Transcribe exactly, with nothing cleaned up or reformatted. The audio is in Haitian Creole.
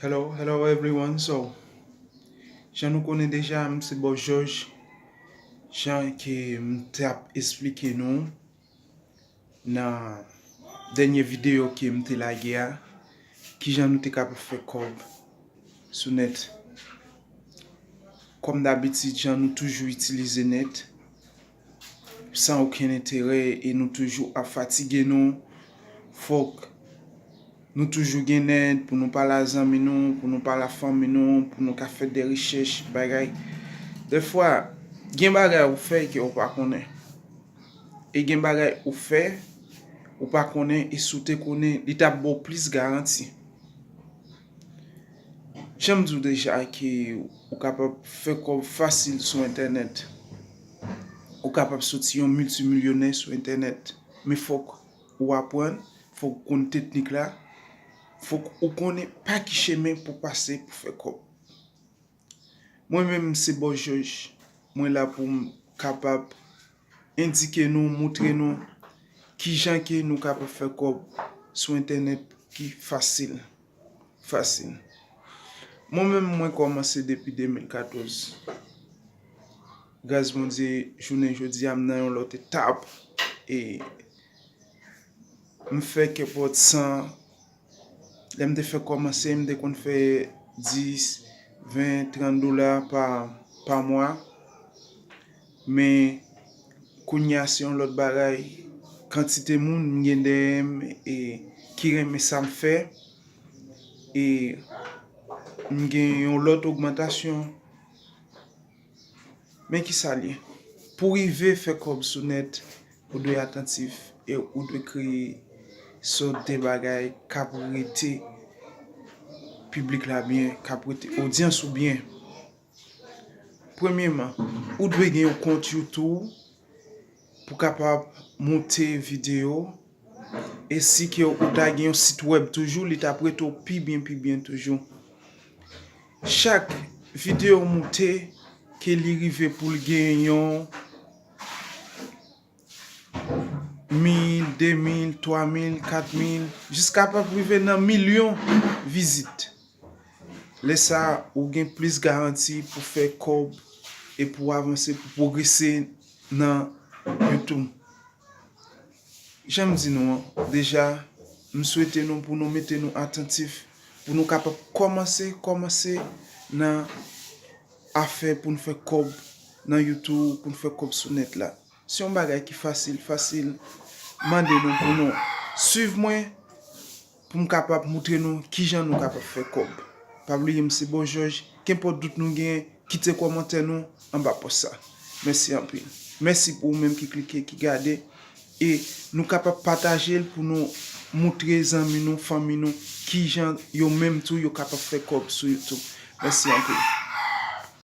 Hello, hello everyone. So, jan nou konnen deja, m se Boss George. Jan ke m t ap esplike nou nan dènye videyo ke m te lage a, kijan nou te kapab fè kòb sou nèt. Kòm dabitid, jan nou toujou itilize nèt san okenn enterè e nou toujou ap fatige nou, fòk nou toujou gen nèt pou nou pale a zanmi nou, pou nou pale a fanmi nou, pou nou ka fè de rechèch, bagay. Dèfwa, gen bagay ou fè ke ou pa konnen. E gen bagay ou fè, ou pa konnen, e si w te konnen, li t ap ba w plis garanti. Jan m di w deja ke ou kapab fè kòb fasil sou entènèt. Ou kapab soti yon miltimilyonè sou entènèt. Men fòk ou aprann, fòk ou konn teknik la, fòk ou konnen pa ki chemen pou pase pou fè kòb. Mwen menm se Boss George, mwen la pou m kapab endike nou, moutre nou kijan ke nou kapab fè kòb sou entènèt ki fasil, fasil. Mwen menm, mwen kòmanse depi de mil katòz. Gras Bondye, jounen jodi a, m nan yon lòt etap. E m fè kenpòt san, lè m te fè kòmanse, m te konn fè dis, ven, trant dola pa, pa mwa. Men kounye a se yon lòt bagay. Kantite moun m gen dèyè m e ki renmen sa m fè. E m gen yon lòt ogmantasyon. Men ki sa l ye? Pou rive fè kòb sou nèt, ou dwe atantif e ou dwe kreye sòt de bagay k ap rete piblik la byen, k ap rete odyans ou byen. Premyeman, ou dwe gen yon kont YouTube pou kapab monte videyo. E si ke ou ta gen yon sit wèb toujou, li t ap rete w pi byen, pi byen toujou. Chak videyo w monte, ke li rive pou l gen yon mil, de mil, twa mil, kat mil, jiska p ap rive nan milyon vizit. Lè sa a, ou gen plis garanti pou fè kòb e pou avanse, pou pwogrese nan YouTube. Jan m di nou an, deja, m swete nou pou nou mete nou atantif, pou nou kapab kòmanse, kòmanse nan afè pou n fè kòb nan YouTube, pou n fè kòb sou nèt la. Se yon bagay ki fasil, fasil. Mande nou pou nou swiv mwen, pou m kapab moutre nou kijan nou kapab fè kòb. Pa bliye, m se Boss George. Kenpòt dout nou genyen, kite kòmantè nou anba pòs sa. Mèsi anpil. Mèsi pou ou menm ki klike, ki gade. E nou kapab pataje l pou nou moutre zanmi nou, fanmi nou, kijan yo menm tou yo kapab fè kòb sou YouTube. Mèsi anpil.